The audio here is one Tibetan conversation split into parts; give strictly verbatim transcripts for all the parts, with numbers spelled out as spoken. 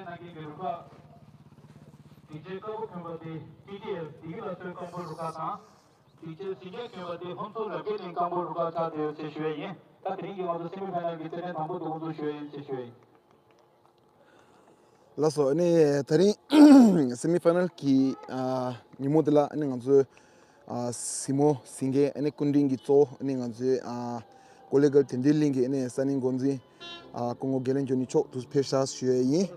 ས་དགེ་རུ་ཁག་དེ་རྗེས་ཀ་བོ་ཁྱོན་པ་དེ་ཊི་ཌི་ཨེལ་དེ་གི་ལ་སོའི་ཀམ་པོ་རུ་ཁག་དང་། དེ་རྗེས་ཟིང་གེ་ཁྱོན་པ་དེ་ཧོན་སུར་རབ་རྒྱས་གླིང་ཀམ་པོ་རུ་ཁག་ཆགས་བསྡད་ཡོད་ཅེས་ཞུ་ཡས་ཡིན། ད་དེ་རིང་གི་ང་ཚོ་སེ་མི་ཕའི་ནལ་གྱི་རྩེད་འགྲན་དང་པོ་དེ་འགོ་འཛུགས་ཞུ་ཡས་ཡིན་ཅེས་ཞུ་ཡས་ཡིན། ལགས་སོ། ཨ་ནི་དེ་རིང་སེ་མི་ཕའི་ནལ་གྱི་ཨ་ཉིན་མོ་འདི་ལ་ཨ་ནི་ང་ཚོའི་ཨ་གཟིགས་མོ་ཟིང་གེ་ཨ་ནི་སྐུ་མགྲོན་གྱི་གཙོ་བོ་ཨ་ནི་ང་ཚོའི་ཨ་ཀོ་ལི་གྷལ་དོན་ལྡན་གླིང་གི་ཨ་ནི་ས་གནས་འགོ་འཛིན་ཨ་སྐུ་ངོ་དགེ་ལེགས་འབྱུང་གནས་མཆོག་ཏུ་ཕེབས་ཤག་ཞུ་ཡས་ཡིན།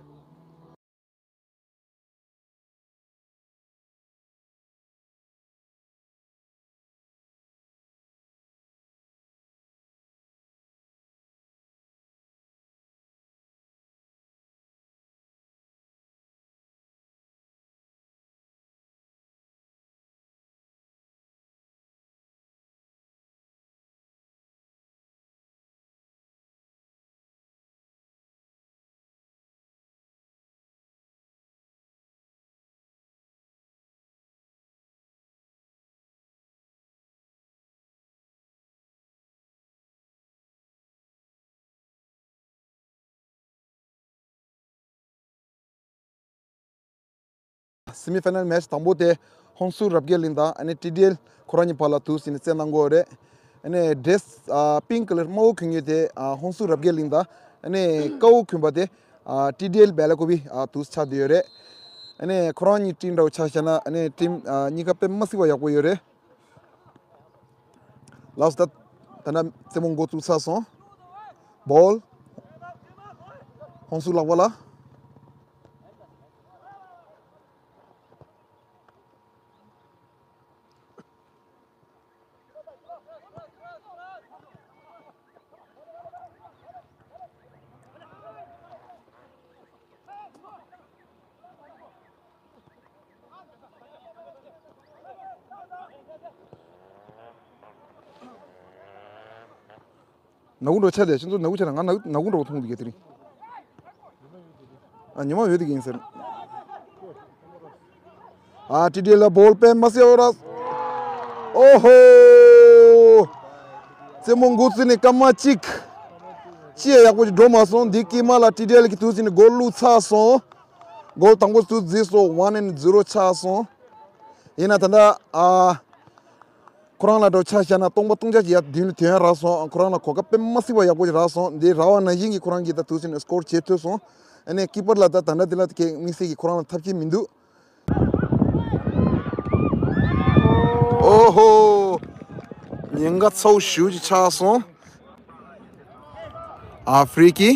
སེ་མི་ཕའི་ནལ་མེ་ཆི་དང་པོ་དེ་ཧོན་སུར་རབ་རྒྱས་གླིང་དང་ཨ་ནི་ཊི་ཌི་ཨེལ་ཁོ་རང་གཉིས་བར་ལ་དུས་ཟིན་ནས་རྩེད་གནང་གི་ཡོད་རེད། ཨ་ནི་ཌི་རེ་སི་ཨ་པིང་ཀི་ཀ་ལར་དམར་པོ་གྱོན་མཁན་དེ་ཨ་ཧོན་སུར་རབ་རྒྱས་གླིང་དང་ཨ་ནི་དཀར་པོ་གྱོན་པ་དེ་ཨ་ཊི་ཌི་ཨེལ་བེ་ལ་ཀོ་བི་ཨ་དུས་ཆགས་བསྡད་ཡོད་རེད། ཨ་ནི་ཁོ་རང་གཉིས་ཊིམ་འདྲ་བོ་ཆ་བཞག་ན་ཨ་ནི་ཊིམ་ཨ་གཉིས་ཀ་དཔེ་མ་སྲིད་པ་ཡག་པོ་ཡོད་རེད། ལགས་སོ། ད་ད་ནི་རྩེད་མོ་འགོ་བཙུགས་ཚར་སོང་། བོལ་ཧོན་སུར་ལག་པ་ལ། ནག་ཁུང་འགྲོ་ཆ་དེ་ཁྱེད་ཚོ་ནག་ཁུང་ཆ་དེ་ང་ནག་ནག་ཁུང་འགྲོ་མཐོང་འདུག་གས་དེ་རིང་། ཨ་ཉི་མ་ཡོད་དེ་གིན་ཟེར། ཨ་ཊི་ཌི་ཨེལ་ལ་བོལ་དཔེ་མ་སྲིད་ཡོད་ར། ཨོ་ཧོ། རྩེད་མོ་འགོ་བཙུགས་ནས་སྐར་མ་གཅིག་ཅི་ཡང་ཡག་པོ་ཞིག་འགྲོ་མ་སོང་། འདི་དཀྱིལ་མ་ལ་ཊི་ཌི་ཨེལ་གྱི་དུས་ཟིན་ནས་གོལ་བླུགས་ཚར་སོང་། གོལ་དང་པོ་དུས་བརྫིས་སོང་། ཝན་ཨེན་ཛི་རོ་ཆགས་སོང་། ཡིན་ན་ད་ལྟ་ཨ། ཁོ་རང་ལ་འགྲོ་ཆ་བཞག་ན་སྟོང་པ་སྟོང་རྐྱང་ཅིག་ཡར་མདུན་ལ་ཐོན་ཡ་རག་སོང་། ཁོ་རང་ལ་གོ་སྐབས་དཔེ་མ་སྲིད་པ་ཡག་པོ་ཞིག་རག་སོང་། འདི་རག་པ་ནང་བཞིན་གྱི་ཁོ་རང་གིས་ད་དུས་ཚོད་ནས་སི་ཀོར་བྱེད་ཐུབ་སོང་། ཨ་ནི་ཀི་པར་ལ་ད་ད་ལྟ་འདི་ལ་དེ་གའི་དམིགས་བསལ་གྱི་ཁོ་རང་ལ་ཐབས་ཤེས་མི་འདུག་ཨོ་ཧོ། ཉེན་ཁ་ཚ་པོ་ཞེ་པོ་ཅིག་ཆགས་སོང་། ཨ་ཧྥེ་རི་ཀི།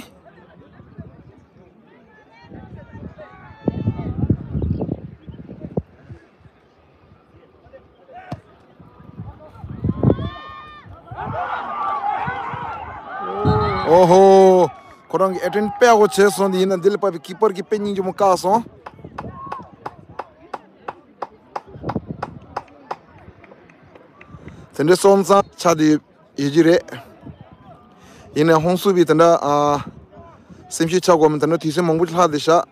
ཨོ་ཧོ། ཁོ་རང་གིས་ཨེ་ཊེམ་པཊ་དཔེ་ཡག་པོ་བྱས་སོང་། དེ་ཡིན་ན་འདི་ལ་བབས་པའི་ཀི་པར་གྱིས་དཔེ་སྙིང་རྗེ་མོ་བཀག་སོང་། དེ་འདྲའི་སོང་ཙང་ཆགས་བསྡད་ཡོད་ཀྱི་རེད། ཡིན་ནའི་ཧོན་སུར་བས་དེ་འདྲ་ཨ་སེམས་ཤུགས་ཆག་དགོས་མིན། དེ་འདྲ་དུས་ཚོད་མང་པོ་ལྷག་བསྡད་ཤག་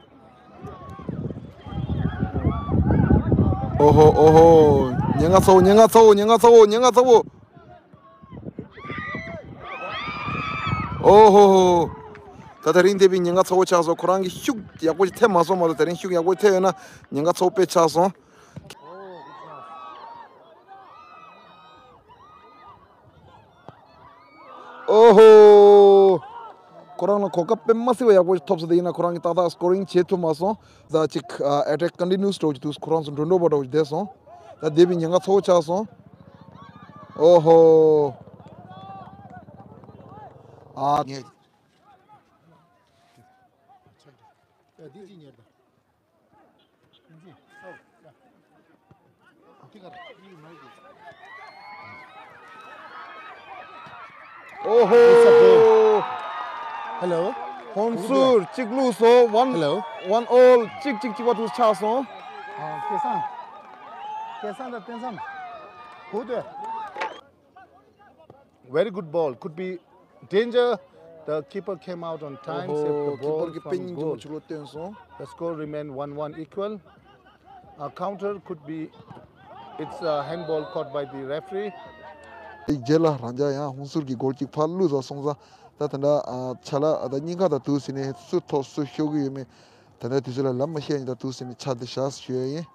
ཨོ་ཧོ་ཨོ་ཧོ། ཉེན་ཁ་ཚ་པོ་ཉེན་ཁ་ཚ་པོ་ཉེན་ཁ་ཚ་པོ་ཉེན་ཁ་ཚ་པོ། ཨོ་ཧོ་ཧོ། ད་དེ་རིང་འདས་པའི་ཉེན་ཁ་ཚ་པོ་ཆགས་སོང་། ཁོ་རང་གིས་ཤུགས་ཡག་པོ་ཞིག་ཐེབས་མ་སོང་མ་གཏོགས། དེ་རིང་ཤུགས་ཡག་པོ་ཐེབས་ཡོད་ན་ཉེན་ཁ་ཚ་པོ་དཔེ་ཆགས་སོང་། ཨོ་ཧོ། ཁོ་རང་ལ་གོ་སྐབས་དཔེ་མ་སྲིད་པ་ཡག་པོ་ཞིག་ཐོབ་སོང་། དེ་ཡིན་ན་ཁོ་རང་གིས་ཏག་ཏག་སི་ཀོ་རིང་བྱེད་ཐུབ་མ་སོང་། ད་ཅིག་ཨ་ཨེ་ཊེག་ཀོན་ཊི་ནིའུ་སི་འགྲོ་གི་འདུག་ཁོ་རང་ཚོ་འགྲོ་འགྲོ་བ་འདྲ་བོ་ཞིག་བསྡད་སོང་། ད་འདས་པའི་ཉེན་ཁ་ཚ་པོ་ཆགས་སོང་། ཨོ་ཧོ། ཨ། ངས། ཨོ་ཧོ། Hello. ཧོན་སུར་གཅིག་བླུགས་སོང་། ཝན། Hello. ཝན་ཨོལ། གཅིག་གཅིག་གཅིག་པ་དུ་ཆགས་སོང་། ཨ། སྐལ་བཟང་། སྐལ་བཟང་དང་བསྟན་བཟང་། གུ་དོ། Very good ball. Could be danger. The keeper came out on time, saved the ball from goal. ཨོ་ཧོ། ཀི་པར་གྱིས་དཔེ་སྙིང་རྗེ་མོ་ཅིག་བློ་བཏོན་སོང་། The score remain one one equal. A counter could be, it's a handball caught by the referee. རྗེས་ལ་རང་ཅག་ཡང་ཧོན་སུར་གྱི་གོལ་གཅིག་ཕར་བླུགས་ཚར་སོང་ཙང་། ད་ད་ལྟ་ཨ་ཆ་ལག་ཨ་ད་གཉིས་ཀ་ད་དུས་ཟིན་ནས་སུ་ཐོབ་སུ་ཤོར་གྱི་ཡོད་མེད། ད་ལྟ་དུས་ཚོད་ལ་ལམ་མ་ཤེས་ནས་ད་དུས་ཟིན་ནས་ཆ་དེ་བཞག་ཞུ་ཡ་ཡིན།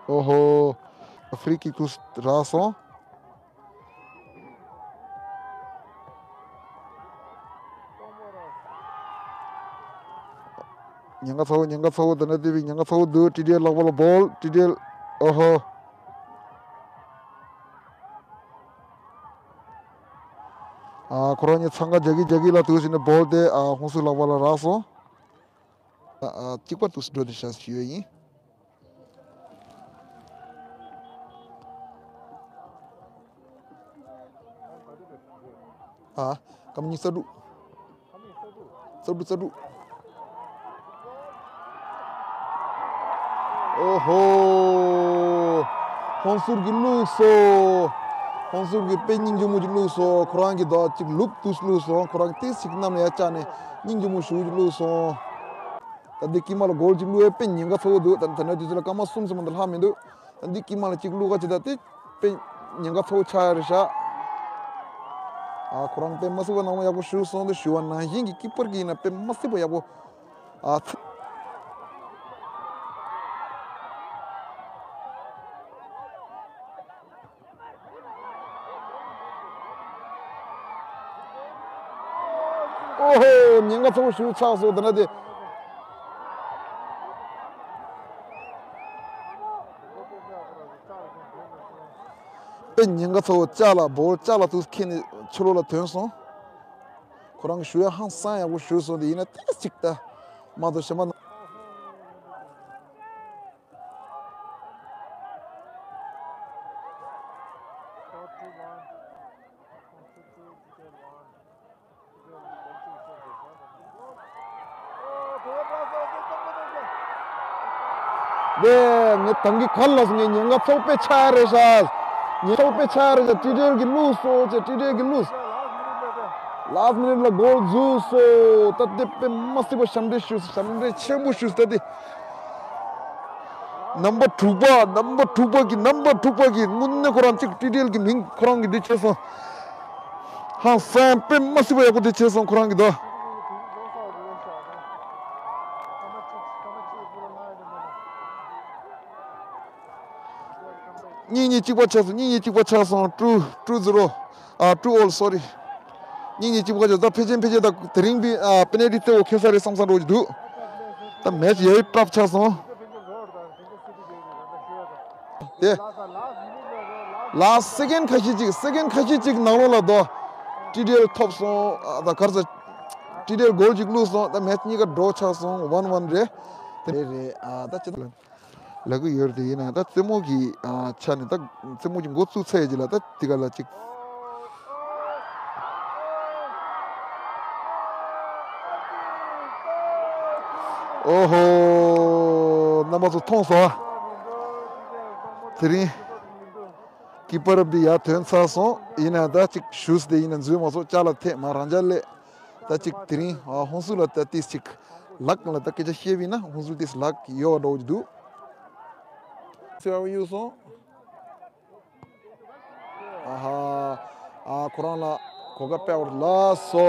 ཨོ་ཧོ། ཧྥི་རི་ཀིག་ཏུ་རག་སོང་། ཉེན་ཁ་ཚ་བོ། ཉེན་ཁ་ཚ་བོ། ད་ནས་དེ་བས་ཉེན་ཁ་ཚ་བོ་འདུག་ཊི་ཌི་ཨེལ་ལག་པ་ལ་བོལ། ཊི་ཌི་ཨེལ། ཨོ་ཧོ། ཨ། ཁོ་རང་གཉིས་འཚང་ཁ་རྒྱག་གི་རྒྱག་གི་ལ་དུས་ཟིན་ནས་བོལ་དེ། ཨ། ཧུན་སུར་ལག་པ་ལ་རག་སོང་། ཨ། གཅིག་པ་དུས་སུ་འགྲོ་དེ་ཤ་ཞུ་ཡ་ཡིན། ཨ། སྐར་མ་ཉི་ཤུ་རྩ་དྲུག་རྩ་དྲུག་རྩ་དྲུག་ཨོ་ཧོ། ཧོན་སུར་གྱིས་བླུགས་སོ། ཧོན་སུར་གྱིས་དཔེ་སྙིང་རྗེ་མོ་ཅིག་བླུགས་སོ། ཁོ་རང་གིས་ད་ཅིག་ལུག་ཏུས་བླུགས་སོང་། ཁོ་རང་ཏིས་ཅིག་གནམ་ལ་ཡར་བཅག་ནས་སྙིང་རྗེ་མོ་ཞེ་པོ་ཅིག་བླུགས་སོང་། ད་འདི་དཀྱིལ་མ་ལ་གོལ་ཅིག་བླུགས་ཡས་དཔེ་ཉེན་ཁ་ཚ་བོ་འདུག་ད་ད་ནས་དུས་ཚོད་ལ་སྐར་མ་གསུམ་ཙམ་མ་གཏོགས་ལྷག་མི་འདུག་ད་འདི་དཀྱིལ་མ་ལ་ཅིག་བླུགས་ཁ་ཅིག་ད་དེ་དཔེ་ཉེན་ཁ་ཚ་བོ་ཆགས་ཡ་རེད་ཤག་ཨ། ཁོ་རང་དཔེ་མ་སྲིད་པ་ནང་པ་ཡག་པོ་ཞུགས་སོང་། དེ་ཞུ་བ་ནང་བཞིན་གྱི་ཀི་པར་གྱིས་ཡིན་ན་དཔེ་མ་སྲིད་པ་ཡག་པོ། ཨ་ཚ། ཨོ་ཧོ། ཉེན་ཁ་ཚ་བོ་ཞེ་པོ་ཆགས་སོང་། དེ་ན་དེ། དཔེ་ཉེན་ཁ་ཚ་བོ་ལྕགས་ལ་བོ་ལྕགས་ལ་ཐུག་ཁེན་ནས་ཕྱི་ལོགས་ལ་ཐོན་སོང་། ཁོ་རང་གི་ཞུ་ཡ་ཧང་སང་ཡག་པོ་ཞུས་སོང་། དེ་ཡིན་ན་ཏོག་ཙམ་ད་མ་གཏོགས་གཞན་པ། དེ་ངས་ཐང་གི་ཁ་ལ་སོང་། ངས་ཉེན་ཁ་ཚ་བོ་དཔེ་ཆགས་རེད་ཤག་ཉེན་ཁ་ཚ་བོ་དཔེ་ཆགས་རེད་ཤག་ཊི་ཌི་ཨེལ་གྱིས་བླུགས་སོང་། ཅེས་ཊི་ཌི་ཨེལ་གྱིས་བླུགས། ལཱསི་མི་ནིཊ་ལ་གོལ་འཛུགས་སོང་། ད་དེ་དཔེ་མ་སྲིད་པ་ཞབས་འདྲེན་ཞུས། ཞབས་འདྲེན་ཆེན་པོ་ཞུས། ད་དེ། རྣམ་པ་དྲུག་པ། རྣམ་པ་དྲུག་པ་གིས། རྣམ་པ་དྲུག་པ་གིས་དངོས་གནས་ཁོ་རང་གཅིག་ཊི་ཌི་ཨེལ་གྱི་མིང་ཁོ་རང་གིས་འདི་བྱས་སོང་། ཧང་སང་དཔེ་མ་སྲིད་པ་ཡག་པོ་འདི་བྱས་སོང་ཁོ་རང་གིས་ད། གཉིས་གཉིས་གཅིག་པ་ཆགས་སོང་། གཉིས་གཉིས་གཅིག་པ་ཆགས་སོང་། ཊུ་ཊུ་ཛི་རོ། ཨ། ཊུ་ཨོལ། སོ་རི། གཉིས་གཉིས་གཅིག་པ་ཆགས་སོང་། ད་ཕལ་ཆེར་ཕལ་ཆེར་ད་དེ་རིང་པའི། ཨ། པེ་ནལ་ཊི་གཙོ་བོ་ཁེལ་ས་རེད་བསམ་བསམ་འདྲ་བོ་ཅིག་འདུག་ད་མེ་ཆི་ཡ་ཡི་ཊབ་ཆགས་སོང་། དེ། ལཱསི་སེ་ཀེན་ཁ་ཤས་ཅིག་སེ་ཀེན་ཁ་ཤས་ཅིག་ནང་ལོགས་ལ་དོ། ཊི་ཌི་ཨེལ་ཐོབ་སོང་། ཨ། ད་གར་ས། ཊི་ཌི་ཨེལ་གོལ་ཅིག་བླུགས་སོང་། ད་མེ་ཆི་གཉིས་ཀ་ཌོ་ཆགས་སོང་། ཝན་ཝན་རེད། དེ་རེད། ཨ། ད་ཅི་ལབ་ཀྱི་ཡོད་རེད། དེ་ཡིན་ན་ད་རྩེད་མོ་གི། ཨ། ཆ་ནས་ད་རྩེད་མོ་གི་འགོ་བཙུགས་ཚར་ཡས་ཅིག་ལ་ད་དེ་ག་ལ་ཅིག་ཨོ་ཧོ། རྣམ་པ་ཚོ་མཐོང་སོང་ཨ། དེ་རིང་། ཀི་པར་འདི་ཡར་ཐོན་ཚར་སོང་། ཡིན་ན་ད་ཅིག་ཞུས་ཏེ་ཡིན་ན་འཛུལ་མ་སོང་། ལྕགས་ལ་ཐེབས་མ་རང་འཇགས་སླེབས། ད་ཅིག་དེ་རིང་ཧོན་སུར་ལ་ད་ཏིས་ཅིག་ལག་ལ་ད་སྐད་ཆ་བཤད་པ་ཡིན་ན་ཧོན་སུར་ཏིས་ལག་ཡོད་པ་འདྲ་བོ་ཅིག་འདུག་ཚེ་དབང་གཡུག་སོང་། ཨ་ཧ། ཨ། ཁོ་རང་ལ་གོ་སྐབས་སྤྲད་པ་རེད། ལགས་སོ།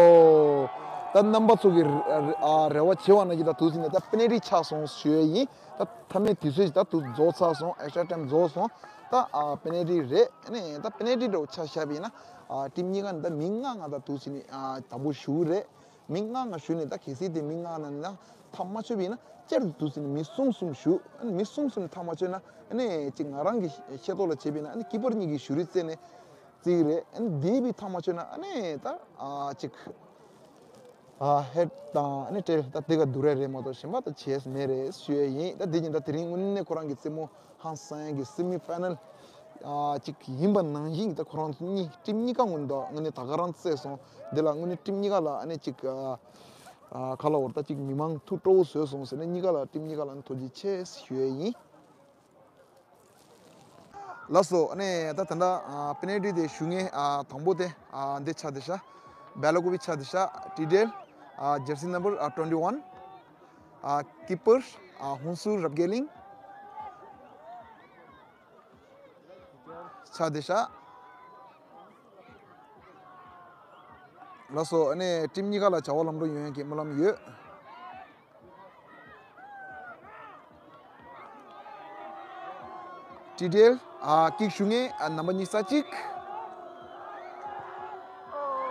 ད་རྣམ་པ་ཚོ་གི་རེ་ཨ་རེ་བ་བྱེད་པ་ནང་བཞིན་ད་དུས་ཚོད་ནས་ད་པེ་ནལ་ཊི་ཆགས་སོང་ཞུ་ཡས་ཡིན། ད་མཐའ་མའི་དུས་ཚོད་ཅིག་ད་དུས་རྫོགས་ཚར་སོང་། ཨེག་སི་ཊ་ཊའིམ་རྫོགས་སོང་། ད་ཨ་པེ་ནལ་ཊི་རེད། ཨ་ནི་ད་པེ་ནལ་ཊི་འདྲ་བོ་ཆ་བཞག་པ་ཡིན་ན། ཨ། ཊིམ་གཉིས་ཀ་ནི་ད་མི་ལྔ་ལྔ་ད་དུས་ཚོད་ནས་ཨ་དང་པོ་ཞུགས་རེད། མི་ལྔ་ལྔ་ཞུགས་ནས་ད་གལ་སྲིད་དེ་མི་ལྔ་ལྔ་ནང་ནས་ཐག་མ་ཆོད་པ་ཡིན་ན་སྤྱིར་དུ་དུས་ཚོད་ནས་མི་གསུམ་གསུམ་ཞུགས། ཨ་ནི་མི་གསུམ་གསུམ་ནས་ཐག་མ་ཆོད་ན། ཨ་ནི་ཅིག་ང་རང་གི་ཤེས་རྟོགས་ལ་བྱས་པ་ཡིན་ན། ཨ་ནི་ཀི་པར་གཉིས་ཀྱིས་ཞུ་རིས་རྩེ་ནས་རྩེ་གི་རེད། ཨ་ནི་དེ་བས་ཐག་མ་ཆོད་ན། ཨ་ནི་ད་ཨ་ཅིག་ཨ་ཧེཌ་དང་ཨ་ནི་ཊེལ་ད་དེ་ག་བསྡུར་ཡས་རེད་མ་གཏོགས་གཞན་པ་ད་བྱས་མེད་རེད་ཞུ་ཡས་ཡིན། ད་དེ་བཞིན་ད་དེ་རིང་དངོས་གནས་ཁོ་རང་གི་རྩེད་མོ་ཧང་སང་ཡས་ཀྱི་སེ་མི་ཕའི་ནལ་ཨ་ཅིག་ཡིན་པ་ནང་བཞིན་གྱི་ད་ཁོ་རང་ཚོ་གཉིས་ཊིམ་གཉིས་ཀ་དངོས་གནས་ད་དངོས་གནས་ད་ག་རང་རྩེས་སོང་། འདི་ལ་དངོས་གནས་ཊིམ་གཉིས་ཀ་ལ་ཨ་ནི་ཅིག་ཨ་ཨ་ག་ལབ་དགོས་རེད། ད་ཅིག་མི་མང་ཐུགས་སྤྲོ་བོ་བཟོས་སོང་ཟེར་ནས་གཉིས་ཀ་ལ་ཊིམ་གཉིས་ཀ་ལ་ཨ་ནི་ཐུགས་རྗེ་ཆེ་ཞུ་ཡས་ཡིན། ལགས་སོ། ཨ་ནི་ད་ད་ལྟ་ཨ་པེ་ནལ་ཊི་དེ་ཞུ་མཁན་ཨ་དང་པོ་དེ་ཨ་འདི་ཆགས་བསྡད་ཤག་བེ་ལ་ཀོ་བི་ཆགས་བསྡད་ཤག་ཊི་ཌི་ཨེལ་ཨ་ཇར་སི་ནམ་བར་ཨ་ཊུ་ཝེན་ཊི་ཝན། ཨ་ཀི་པར་ཨ་ཧུན་སུར་རབ་རྒྱས་གླིང་ཆགས་བསྡད་ཤག་ལགས་སོ། ཨ་ནི་ཊིམ་གཉིས་ཀ་ལ་བྱ་བ་ལམ་འགྲོ་ཡོང་ཡག་གི་སྨོན་ལམ་ཡོད། ཊི་ཌི་ཨེལ། ཨ། ཀིག་ཞུ་མཁན། ཨ། ནམ་བར་ཉི་ཤུ་རྩ་གཅིག།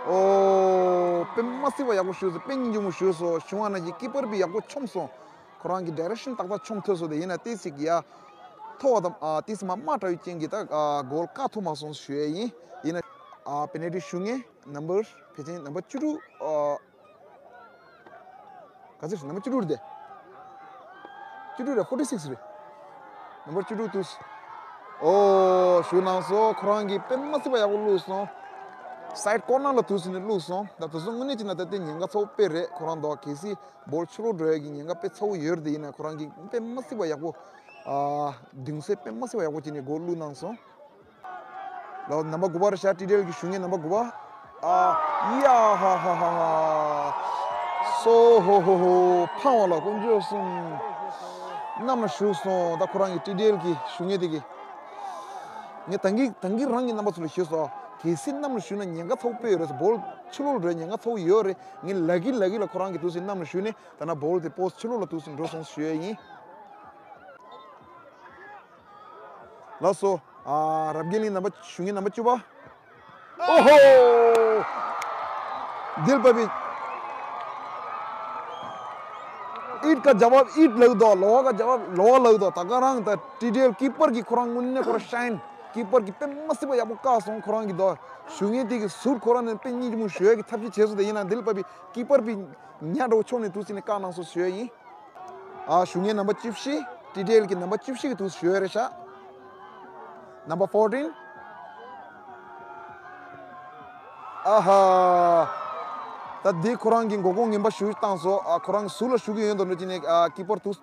ཨོ། དཔེ་མ་སྲིད་པ་ཡག་པོ་ཞུས་སོང་། དཔེ་སྙིང་རྗེ་མོ་ཞུས་སོང་། ཞུ་བ་ན་གི་ཀི་པར་པས་ཡག་པོ་མཆོངས་སོང་། ཁོ་རང་གི་ཌའི་རེག་ཤན་ཏག་ཏག་མཆོངས་ཐུབ་སོང་། དེ་ཡིན་ན་ཏོག་ཙམ་ཡ་མཐོ་བ་དང་། ཨ། ཏོག་ཙམ་མ་དམའ་དྲགས་པའི་རྐྱེན་གྱིས་ད། ཨ། གོལ་བཀག་ཐུབ་མ་སོང་ཞུ་ཡས་ཡིན། ཡིན་ན། ཨ། པེ་ནལ་ཊི་ཞུ་མཁན་ནམ་བར། ཕལ་ཆེར་ནམ་བར་བཅུ་དྲུག། ཨ། ག་ཚོད་རེད། ནམ་བར་བཅུ་དྲུག་རེད་དེ། བཅུ་དྲུག་རེད། ཕོར་ཊི་སིགས་རེད། ནམ་བར་བཅུ་དྲུག་འདུག། ཨོ། ཞུ་གནང་སོང་། ཁོ་རང་གིས་དཔེ་མ་སྲིད་པ་ཡག་པོ་བླུགས་སོང་། སའིཌ་ཀོར་ནར་ལ་འདུག་སེ་ནས་བླུགས་སོང་། ད་དེ་ཚོ་དངོས་གནས་བྱས་ན་ད་ལྟའི་ཉེན་ཁ་ཚ་བོ་དཔེ་རེད། ཁོ་རང་དོ་གལ་སྲིད་བོལ་ཕྱི་ལོགས་འགྲོ་ཡག་གི་ཉེན་ཁ་དཔེ་ཚ་བོ་ཡོད་རེད་དེ། ཡིན་ན་ཁོ་རང་གིས་དཔེ་མ་སྲིད་པ་ཡག་པོ། ཨ། གདེང་ཚོད་དཔེ་མ་སྲིད་པ་ཡག་པོ་བྱས་ནས་གོལ་བླུགས་གནང་སོང་། ལགས། ནམ་བར་དགུ་པ་རེད་ཤག། ཊི་ཌི་ཨེལ་གྱི་ཞུ་མཁན་ནམ་བར་དགུ་པ། ཨ། ཡ་ཧ་ཧ་ཧ་ཧ། སོ་ཧོ་ཧོ་ཧོ། ཕངས་པ་ལ་དཀོན་མཆོག་གསུམ། གནམ་ལ་བཞུགས་སོང་། ད་ཁོ་རང་གི་ཊི་ཌི་ཨེལ་གྱི་ཞུ་མཁན་དེ་གིས། ངས་ད་གིན་ད་གིན་རང་གི་རྣམ་པ་ཚོ་ལ་ཞུས་སོང་། གལ་སྲིད་གནམ་ལ་བཞུགས་ན་ཉེན་ཁ་ཚ་བོ་དཔེ་ཡོད་རེད་ཟེར། བོལ་ཕྱི་ལོགས་ལ་འགྲོ་ཉེན་ཁ་ཚ་བོ་ཡོད་རེད། ངས་ལབ་གིན་ལབ་གིན་ལ་ཁོ་རང་གིས་འདུག་སེ་གནམ་ལ་བཞུགས་ནས། ད་ན་བོལ་དེ་པོ་སི་ཕྱི་ལོགས་ལ་འདུག་སེ་འགྲོ་སོང་ཞུ་ཡས་ཡིན། ལགས་སོ། ཨ། རབ་རྒྱས་གླིང་ནམ་བར་ཞུ་མཁན་ནམ་བར་བཅུ་པ། ཨོ་ཧོ། दिल पर भी ईंट का जवाब ईंट ལབ་དོ། लोहा का जवाब लोहा ལབ་དོ། ད་ག་རང་ད་ཊི་ཌི་ཨེལ་ཀི་པར་གྱིས་ཁོ་རང་དངོས་གནས་ཁོ་རང་ཤ་ཡིན། ཀི་པར་གྱིས་དཔེ་མ་སྲིད་པ་ཡག་པོ་བཀག་སོང་། ཁོ་རང་གི་དོ་ཞུ་མཁན་དེ་གིས་ཟུར་ཁོ་རང་ནས་དཔེ་སྙིང་རྗེ་མོ་ཞུ་ཡས་ཀྱི་ཐབས་ཤེས་བྱས་སོང་། དེ་ཡིན་ན་दिल पर भी ཀི་པར་པས་ཉག་འདྲ་བོ་མཆོངས་ནས་འདུག་སེ་ནས་བཀག་གནང་སོང་ཞུ་ཡས་ཡིན། ཨ། ཞུ་མཁན་ནམ་བར་བཅུ་བཞི། ཊི་ཌི་ཨེལ་གྱི་ནམ་བར་བཅུ་བཞི་གིས་འདུག་སེ་ཞུ་ཡས་རེད་ཤག། Number fourteen. ཨ་ཧ། ད་འདི་ཁོ་རང་གིས་མགོ་སྐོར་ངན་པ་ཞེ་པོ་བཏང་སོང་། ཨ། ཁོ་རང་གི་ཟུར་ལ་ཞུ་གི་ཡོད་མདོག་འདྲ་བྱས་ནས། ཨ། ཀི་པར་འདུག་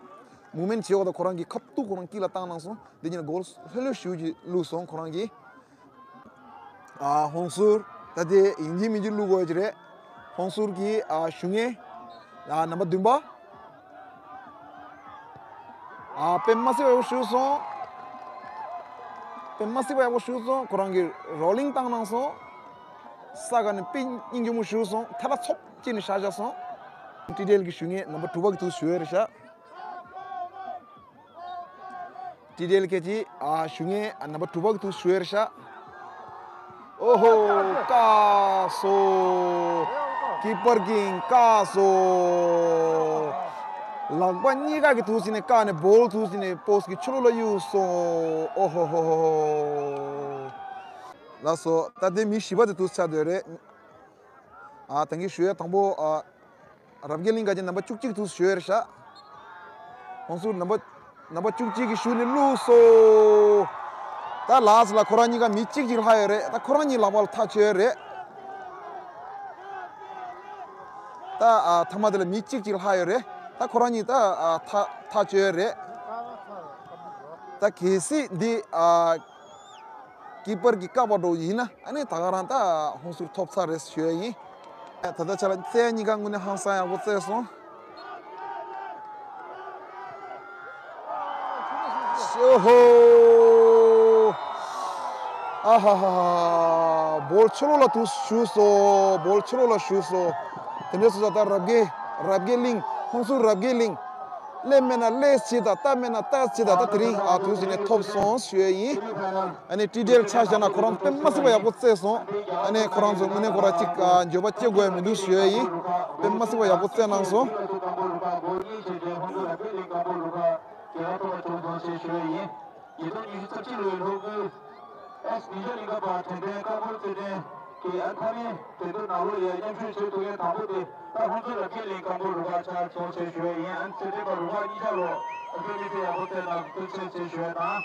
མུ་ཝ་མེན་ཊི་བྱེད་འོག་ད་ཁོ་རང་གི་ཁ་ཐུག་ཁོ་རང་དཀྱིལ་ལ་བཏང་གནང་སོང་། འདི་ཉིད་གོལ་ལྷོད་ལྷོད་ཞེ་པོ་ཅིག་བླུགས་སོང་ཁོ་རང་གིས། ཨ། ཧོང་སུར། ད་དེ་ཡིན་གཅིག་མིན་གཅིག་བླུག་དགོས་ཀྱི་རེད། ཧོང་སུར་གྱི། ཨ། ཞུ་མཁན། ཨ། ནམ་བར་བདུན་པ། ཨ། དཔེ་མ་སྲིད་པ་ཡག་པོ་ཞུགས་སོང་། དཔེ་མ་སྲིད་པ་ཡག་པོ་ཞུགས་སོང་། ཁོ་རང་གིས་རོ་ལིང་བཏང་གནང་སོང་། ས་ག་ནས་དཔེ་སྙིང་རྗེ་མོ་ཞུགས་སོང་། ཐལ་བ་ཚོབ་ཅིག་ནས་བཞག་བཞག་སོང་། ཊི་ཌི་ཨེལ་གྱི་ཞུ་མཁན་ནམ་བར་དྲུག་པ་གི་ཐུགས་ཞུ་ཡས་རེད་ཤག། ཊི་ཌི་ཨེལ་ཁྱེད་ཀྱིས། ཨ། ཞུ་མཁན། ཨ། ནམ་བར་དྲུག་པ་གི་ཐུགས་ཞུ་ཡས་རེད་ཤག། ཨོ་ཧོ། བཀག་སོང་། ཀི་པར་གྱིས་བཀག་སོང་། ལག་པ་གཉིས་ཀ་གིས་འདུག་སེ་ནས་བཀག་ནས་བོལ་འདུག་སེ་ནས་པོ་སི་ཊི་གི་ཕྱི་ལོགས་ལ་གཡུགས་སོང་། ཨོ་ཧོ་ཧོ་ཧོ་ཧོ། ལགས་སོ། ད་དེ་མི་བཞི་པ་དེ་འདུག་སེ་ཆགས་བསྡད་རེད། ཨ། ད་གིན་ཞུ་ཡས་དང་པོ། ཨ། རབ་རྒྱས་གླིང་ག་ཅན་ནམ་བར་བཅུ་གཅིག་ཐུགས་ཞུ་ཡས་རེད་ཤག། ཧོང་སུར་ནམ་བར་ནམ་བར་བཅུ་གཅིག་གིས་ཞུ་ནས་བླུགས་སོང་། ད་ལཱསི་ལ་ཁོ་རང་གཉིས་ཀ་མི་གཅིག་གཅིག་ལྷག་ཡོད་རེད། ད་ཁོ་རང་གཉིས་ལག་པ་ལ་ཐག་ཆོད་ཡོད་རེད། ད། ཨ། མཐའ་མ་དེ་ལ་མི་གཅིག་གཅིག་ལྷག་ཡོད་རེད། ད་ཁོ་རང་གཉིས་ད། ཨ། ཐག་ཐག་ཆོད་ཡོད་རེད། ད་གལ་སྲིད་འདི། ཨ། ཀི་པར་གྱིས་བཀག་པ་འདྲ་བོ་ཡིན་ན། ཨ་ནི་ད་ག་རང་ད་ཧོང་སུར་ཐོབ་ཚར་རེད་ཞུ་ཡས་ཡིན། ད་ལྟ་ཆ་ལ་རྩེ་གཉིས་ཀ་དངོས་གནས་ཧང་སང་ཡག་པོ་རྩེས་སོང་། ཤོ་ཧོ། ཨ་ཧ་ཧ་ཧ། བོལ་ཕྱི་ལོགས་ལ་འདུག་སེ་ཞུགས་སོང་། བོལ་ཕྱི་ལོགས་ལ་ཞུགས་སོང་། དེ་འདྲ་སོང་ཙང་ད་རབ་རྒྱས། རབ་རྒྱས་གླིང་། ཧོང་སུར་རབ་རྒྱས་གླིང་། སླེབས་མེད་ན་སླེབས་བྱེད་དང་། ལྟ་མེད་ན་ལྟ་བྱེད་དང་། ད་དེ་རིང་ཨ་འདུག་སེ་ནས་ཐོབ་སོང་ཞུ་ཡས་ཡིན། ཨ་ནི་ཊི་ཌི་ཨེལ་ཆ་བཞག་ན་ཁོ་རང་དཔེ་མ་སྲིད་པ་ཡག་པོ་རྩེས་སོང་། ཨ་ནི་ཁོ་རང་ཚོ་དངོས་གནས་ཁོ་རང་གཅིག་ཨ་འགྱོད་པ་སྐྱེ་དགོས་ཡ་མི་འདུག་ཞུ་ཡས་ཡིན། དཔེ་མ་སྲིད་པ་ཡག་པོ་རྩེས་གནང་སོང་། ཉིས་སྟོང་ཉི་ཤུ་རྩ་གཅིག་ལོའི་ལྷོ་སྒོར་ཨེས་ཉི་ཤར་གླིང་ག་པ་དྲན་རྟེན་རྐང་འཁོར་རྩེད་འགྲན་གྱི་ཨ་མཐའ་མའི་འགྲན་བསྡུར་ནང་ལོགས་ཡ་མཉམ་ཞུགས་བྱེད་ཐུབ་མཁན་དང་པོ་དེ་ད་ཧོང་སུར་རབ་རྒྱས་གླིང་རྐང་འཁོར་རུ་ཁག་ཆགས་སོང་ཞེས་ཞུ་ཡས་ཡིན། ཨ་ནི་རྩེད་འགྲན་པ་རུ་ཁག་གཉིས་ཆ་ལོ་ཨ་དཔེ་མི་སྲིད་ཡག་པོ་རྩེད་གནང་ཐུགས་རྗེ་ཆེ་ཞུ་ཡས་དང་།